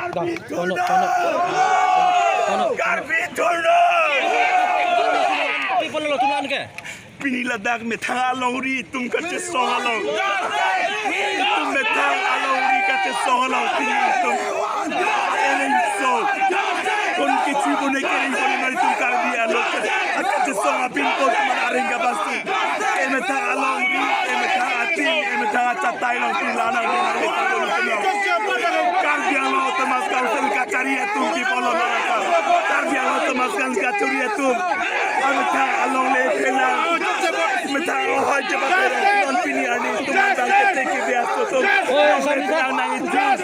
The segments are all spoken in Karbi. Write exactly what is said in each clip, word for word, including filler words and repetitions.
Karbi dhorna! Karbi dhorna! Karbi dhorna! Pini ladak methang alongri itum kachesong along. Itum methang alongri kachesong along pini itum. Ereng so. Kon kechi bone kereng bone nang itum Karbi along. Kachesong apin ko teman areng kabas tu. Emethang alongri, emethang atin, emethang achatai along pini la nang dun nang itum along. Karbi Anglong Autonomous Council kachari atum ki polo nang. Karbi Anglong Autonomous Council kachari atum. Amethang alongle phelang. Methang ohoi jebak phelang. Non pini ani itum nang kete ke bias kotum. Longle phelang nang itum.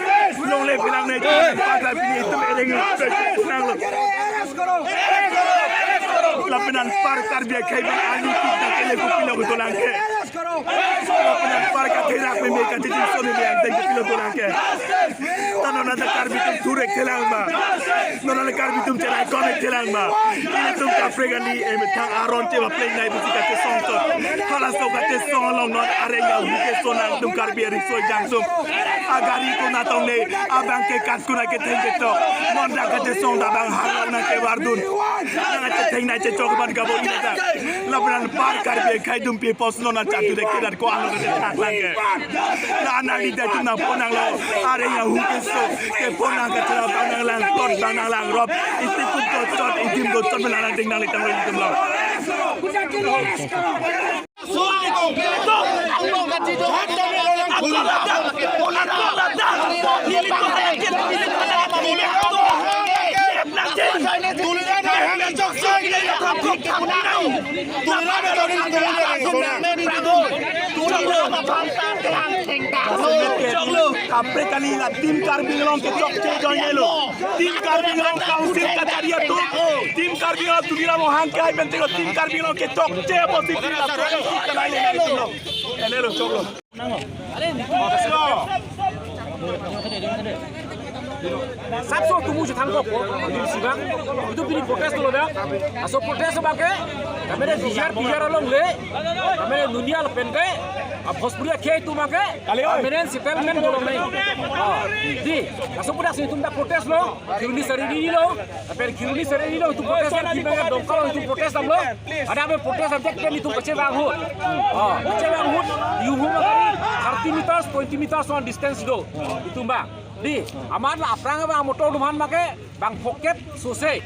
Longle phelang nang itum. Pada pini itum ereng nang lo. Lapen anpar Karbi akhei bang ani kita kele kopilo kedolang ke. Lapen anpar katherak meme kachijingso meme angteng kopilo dolang ke. Ta non anta Karbi atum thurek thelang ma. Non anta Karbi atum cherai konek thelang ma. Ilitum kaprek ani emethang aron cheva pleng nai pusi kachesong so. Halaso kachesong along non areng ahu keso nangtum Karbi ariso jangsum. Agari konat tongne, abang ke kat kuna ketheng ketok. Non dak kachesong ta bang harlong nang kevardun. Nang ketheng nang chechok ban kabo ina ta. Lapen anpar Karbi akhei atum pi pos non achat tu dek kedat ko ano kethak lang ke. La nang di dak nang pon nanglo. Areng ahu keso. Kepon nang kethela bang nanglang, tot bang nanglang rop. Itum kot chot, itum kot chot nanglang ding nangli tang lo itum lo. Kaprek kali la Team Karbi Anglong ke chokche join lo. Team Karbi Anglong Council kachari atum. Team Karbi Anglong Tuliram Ronghang ke hai pen tengok Team Karbi Anglong ke chokche positive la. Ene lo choklo. Sapso tumu si thanpo po, ini si bang. Itum pini protest lo dak. Laso protest abang ke, kami ada dijar dijar alongle, kami ada dunia lapen ke, ah, Bhojpuri akhei atum abang ke, kali oi. Permanent settlement dolong nai. Oh, di, laso protest itum dak protest lo, Kheroni sari di lo, lapen Kheroni sari di lo, itum protest kan, itum protest damlo. Ada abe protest object pen itum kachevang ahut. Oh, kachevang ahut. Yu hu ma kali thirty meters, twenty meters one distance do. Itum bang. Di, amat la aphrang bang motor atum aphan make bang pocket sose.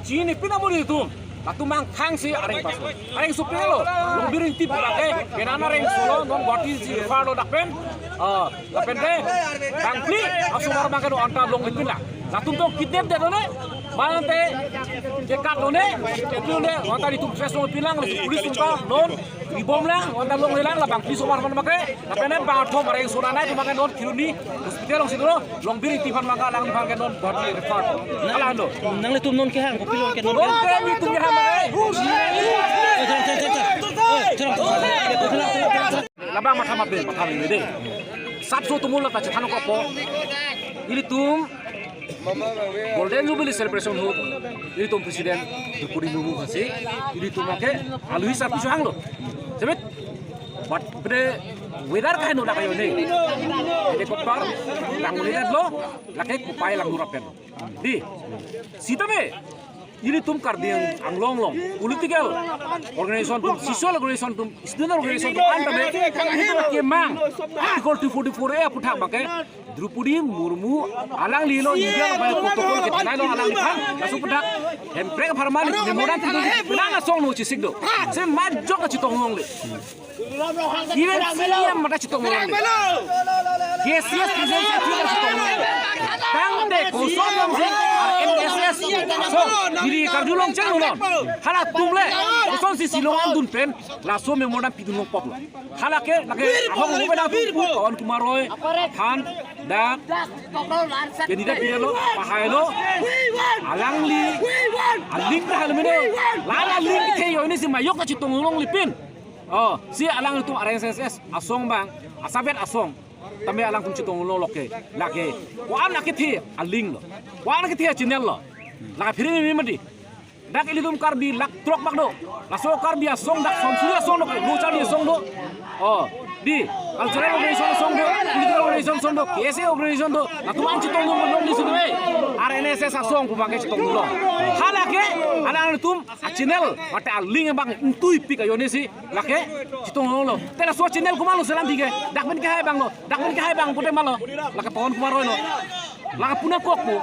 Chinipin amuri itum. Latum bang thang si areng paso. Areng suping lo. Longbir Ingti bang ke. Kenan areng solo non Guwahati si far lo dak pen. Oh, lapen ke bang phli asomar bang ke do anta longle pin la. Latum tong kidnap det lo ne. Mante ke kat lo ne. Ke lo ne. Anta itum dress lo pin lang le police atum ta non. Ribom lang, anta longle lang, la bang phli asomar aphan make. Lapen bang athom areng sona nai atum make non Kheroni hospital along si dolo. Longbir Ingti aphan make alangliphan ke non Guwahati refer. Alang do. Nanglitum non kehang, kopilo ke non. Non ke itum kehang make. Eh, tolong, tolong, tolong, tolong. Eh, tolong, tolong, tolong. Labang matha mabe, matha mabe de. Sapso tumu la ta chethan ko po. Ilitum Golden Jubilee celebration ahut, ilitum president Droupadi Murmu aphansi, ilitum make aluhi sar piso hanglo. Sebet, but pada weather kaheno dak ayo ne. Helicopter, lang ulidet lo, lake kopai lang nurap pen. Di, sitame, ilitum Karbi Anglong along, political organization atum, social organization atum, student organization atum, anta be, ilitum kemang, Article two forty-four A aputhak abang ke, Droupadi Murmu alangli lo India lo bai protocol ke thanai lo alangliphan, laso aputhak, Hemprek apharman, memorandum tu, nang asong no chesik do. Se majok kachetong longle. Even C E M mata chetong longle. K C S president se chetong longle. Tangte koson along si, ah, M S S. So, iri karjulong cheng non. Halatum le, kosonsi Shillong angdun pen, laso memorandum pidun longpok lo. Halake, lake, ahong lo pada tu, Pawan Kumar Roy, Han, dak, candidate pidun lo, pahai lo, alangli, aling pahai lo mene, lala aling kethe yo ini si majok kachetong longle pin. Oh, si alanglitum R S S asong bang, asabet asong, tame alangtum chetong longlo ke, lake, ko-an akethe aling lo, ko-an akethe channel lo, lake phiri meme mati. Dak ilitum Karbi lakh throk bak do. Laso Karbi asong dak somsuri asong do, lo charli asong do. Oh, di, cultural organization asong do, political organization asong do, K S A organization do. Latum an chetong do, long di situ, eh. S S asong pu abangke chetonglo. Halake, hala atum a channel, mate a link abang ingtuipik ajoinesi, lake chetonglo. Te laso channel komatlo selam pike, dak pen kehai abanglo, dak pen kehai abang pute malo, lake Pawan Kumar Roy lo. Lake puna kok pu.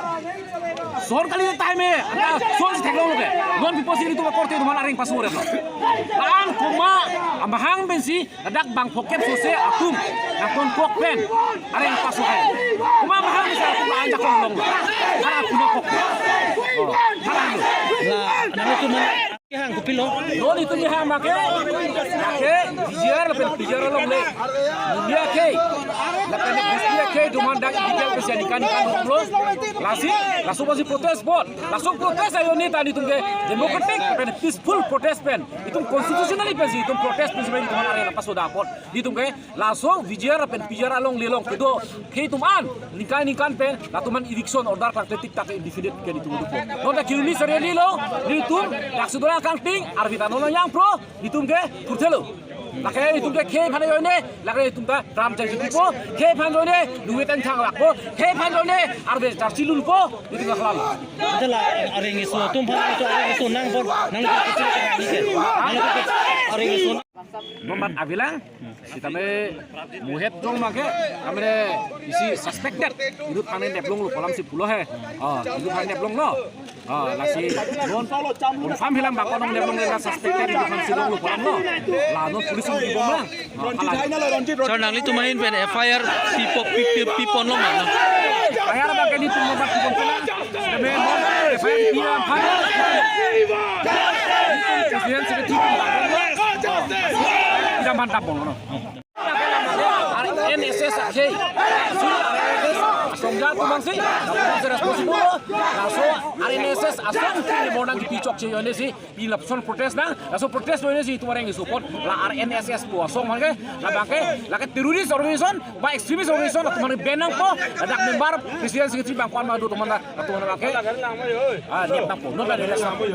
Son kali time, anta son si theklonglo ke. Non pi apotsi nelitum akorte atum aphan areng paso-etlo. La-an komat amahang pensi, ladak bang phokep sose atum nangtonkok pen areng paso-et. Komat amahang pensi atum la-an dak longlo. Hala puna kok. Oh, hala lo. La, nangtum kehang kopilo? Non itum kehang make, make V G R lapen P G R alongle. Mundia ke, lapen Bisnia ke, atum aphan dak illegal pensi ningkan ningkan longlo. Lasi, laso pensi protest bot. Laso protest ajoine ta nelitum ke democratic pen peaceful protest pen, itum constitutionally pensi itum protest pensi pen itum areng paso-et apot. Nelitum ke laso V G R pen P G R alongle along kedo khei atum an ningkan ningkan pen latum aphan eviction order klangkle tik tak ke indefinite ke nelitum do po. Non ta Kiuni Sareli lo, nelitum dak sudo kangting, arvi ta non yang pro, nelitum ke thurthelo. Lake nelitum ke khei aphan ajoine, lake nelitum ta ram jai jipi po, khei aphan ajoine, duit an thang lak po, khei aphan ajoine, arve charchi lun po, nelitum ke halal. Anta la areng keso atum aphan, atum areng keso nang bon, nang areng keso. Nomor abilang, sitame muhet dong make, amre isi suspected, inut aphan neplonglo pu alam si pulo he. Oh, inut aphan neplonglo. Oh, lasi non confirm hilang bang konong neplong la suspected inut aphan si longlo pu alam lo. La non police ong kibom lang. Oh, hala. Sir, nanglitum ahin pen F I R pipo, pi, pi, piponlo ma, no? F I R abangke nelitum nomor pipon pela. Sitame non F I R pi aphan. President Secretary pun dapon lo. Ida mantap pon lo. R N S S akhei. Asong ja atum abangsi, atum abangsi responsible. Laso R N S S asong tinggi bonang kipi chokche ajoinesi, pi lapuson protest nang. Laso protest ajoinesi itum areng keso apot, la R N S S pu asong abangke, labangke, lake terrorist organization, ba extremist organization, atum abang ban nangpo, ladak member, president secretary bang ko-an ma do atum abang, atum abangke. Ah, nep nangpo, non la release nangpo.